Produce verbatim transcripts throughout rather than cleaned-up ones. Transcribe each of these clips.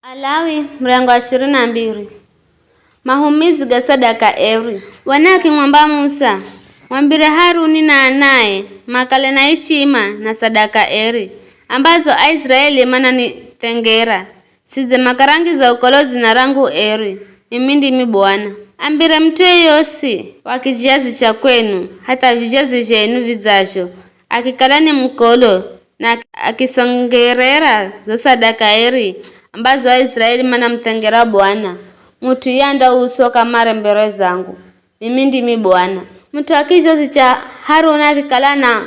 Alawi, mrengo wa ishirini na mbiri. Mahumizi ga sadaka eri. Bwana akimwamba Musa, "Mwambire Haruni na anae makale na ishima na sadaka eri, ambazo Aisiraeli mananithengera, sidze makarangiza ukolo dzina rangu eri. Mimi ndimi Bwana. Ambire mut'u yeyosi wa kizhazi cha kwenu hatha vizhazi zhenu vidzazho, akikala ni mukolo, na akisongerera zo sadaka eri ambazo Aisiraeli manamuthengera Bwana, mut'u iye andauuswa kamare mbere zangu. Mimi ndimi Bwana." Mut'u wa kizhazi cha Haruni akikala na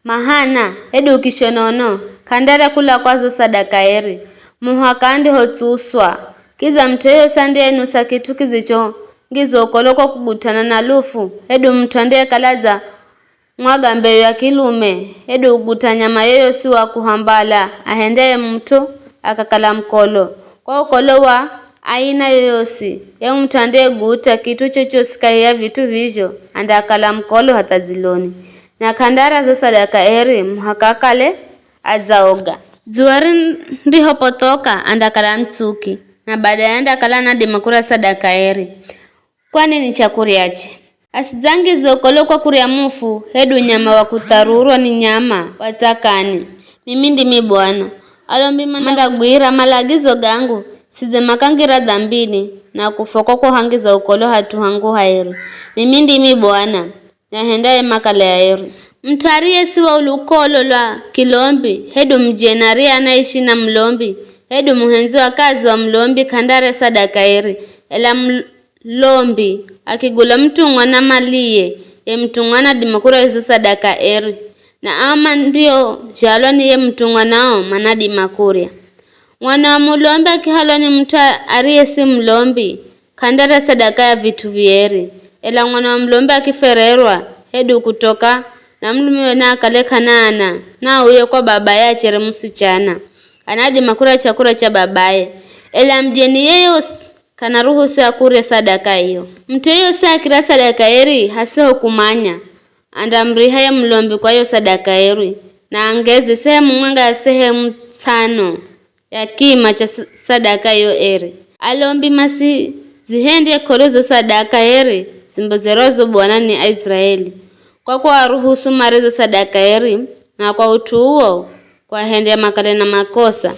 mahana hedu kishonono, k'andarya kula kwa zo sadaka eri, muhaka andihotsuswa. Kidza mut'u yeyosi andiyeinusa kit'u kidzichongizwa ukolo kwa kugutana na lufu, hedu mut'u andiyekala dza mwaga mbeyu ya kilume, hedu uguta nyama yeyosi wa kuhambala ahendeye mut'u akakala mukolo. Kwa ukolo wa aina yoyosi, ye mut'u andiyeguta kit'u chochosi kahi ya vit'u vizho andaakala mukolo hatha dziloni, na k'andarya zo sadaka eri muhaka akale adzaoga. Dzuwa rindihopothoka andakala mtsuki, na baadaye andakala anadima kurya sadaka eri. Kwani ni chakuryache? Asidzangize ukolo kwa kurya mufu, hedu nyama wa kutharurwa ni nyama wa tsakani. Mimi ndimi Bwana. Alombi mandagwira malagizo gangu, sidze makangira dhambini, na kufwa kwa kuhangiza ukolo hat'u hangu haeri. Mimi ndimi Bwana, niahendaye makale aeri. Mut'u ariyesiwa ulukolo lwa kilombi, hedu mujeni ariye anaishi na mulombi, hedu muhendzwi wa kazi wa mulombi k'andarya sadaka eri, ela mul- lombi akigula mutumwa na maliye, ye mutumwa anadima kurya izo sadaka eri, na ao mandiozhalwa ni ye mutumwa nao manadima kurya. Mwana wa mulombi akihalwa ni mut'u a- ariye si mulombi, k'andarya sadaka ya vit'u vieri, ela mwana wa mulombi akifererwa, hedu kutoka na mulumewe na akale k'ana ana, na auye kwa babaye achere musichana, anadima kurya chakurya cha babaye, ela mujeni yeyosi k'ana ruhusa ya kurya sadaka iyo. Mut'u yeyosi akirya sadaka eri hasiho kumanya, andamuriha ye mulombi kwa yo sadaka eri, na angeze sehemu mwenga ya sehemu tsano ya kima cha sa- sadaka iyo eri. Alombi masizihendye k'oro zo sadaka eri zimbozerwazo Bwana ni Aisiraeli, kwa kuwaruhusu marye zo sadaka eri, na kwa ut'u uwo kuwahendya makale na makosa.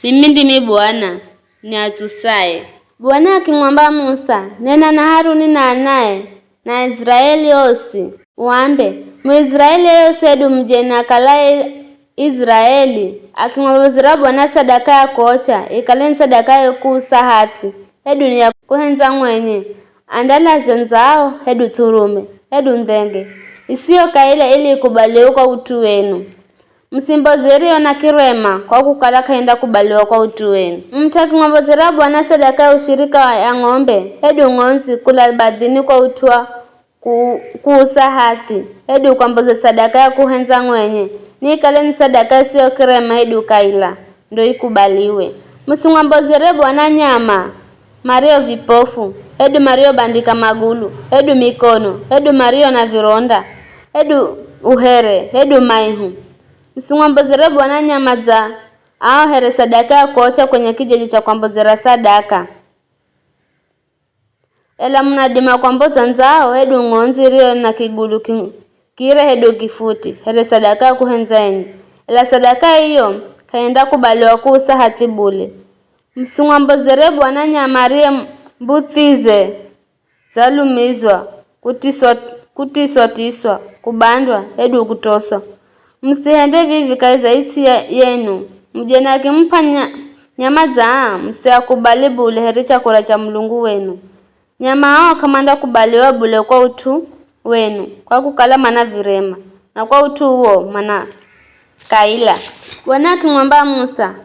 Mimi ndimi Bwana, niatsusaye. Bwana akimwamba Musa, "Nena na Haruni na anae, na Aisiraeli osi, uambe, 'Muisiraeli yeyosi hedu mujeni akalaye Iziraeli, akimwambozera Bwana sadaka ya kuocha, ikale ni sadaka ya kuusa hathi, hedu ni ya kuhendza mwenye, andalazhe ndzao, hedu thurume, hedu ndhenge, isiyo kaila ili ikubaliwe kwa ut'u wenu. Musimbozere yo na kirema, kwa kukala k'aindakubaliwa kwa ut'u wenu.'" Mut'u akimwambozera Bwana sadaka ya ushirika ya ng'ombe, hedu ng'ondzi kula badhini kwa ut'u wa ku- kuusa hathi, hedu kwamboze sadaka ya kuhendza mwenye, niikale ni sadaka isiyo kirema hedu kaila, ndo ikubaliwe. Musimwambozere Bwana nyama mario vipofu, hedu mariobandika magulu, hedu mikono, hedu mario na vironda, hedu uhere, hedu maihu. Musimwambozere Bwana nyama dza ao here sadaka ya kuocha kwenye kijiji cha kwambozera sadaka. Ela munadima kwamboza ndzao hedu ng'ondzi iriyo na kigulu ki- kire hedu kifuti, here sadaka ya kuhendza enye. Ela sadaka iyo k'aindakubaliwa kuusa hathi bule. Musimwambozere Bwana nyama ariye mbutsize zalumizwa, kutiswa-tiswa, kubandwa, hedu kutoswa. Musihende vivi kahi za its'i ya- yenu. Mujeni akimup'a nya- nyama dza aa, musiakubali bule here chakura cha Mulungu wenu. Nyama ao k'amandakubaliwa bule kwa ut'u wenu, kwa kukala mana virema, na kwa ut'u uwo mana kaila. Bwana akimwamba Musa,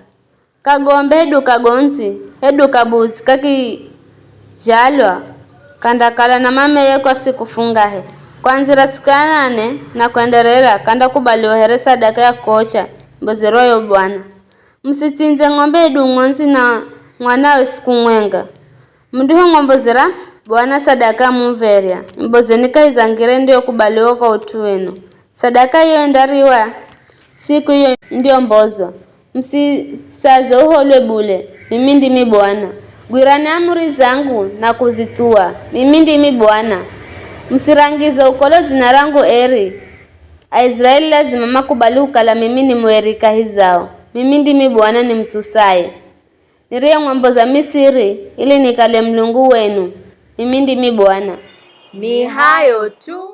"Kagombe hedu kagondzi, hedu kabuzi kakizhalwa, kandakala na mameye kwa siku fungahe. Kwandzira siku ya nane na kwenderera, kandakubaliwa here sadaka ya kuocha imbozerwayo Bwana. Musitsindze ng'ombe hedu ng'ondzi na mwanawe siku mwenga. Mundihomwambozera Bwana sadaka ya mumverya, imbozeni kahi za ngira indiyokubaliwa kwa ut'u wenu. Sadaka iyo indariwa siku iyo indiyombozwa, Musisaze uholwe bule, mimi ndimi Bwana. Gwirani amuri zangu na kuzithuwa, mimi ndimi Bwana. Musirangize ukolo dzina rangu eri. Aiziraeli lazima makubali kukala mimi ni mueri kahi zao. Mimi ndimi Bwana nimutsusaye, niriyemwamboza Misiri ili nikale Mulungu wenu. Mimi ndimi Bwana. Ni hayo tu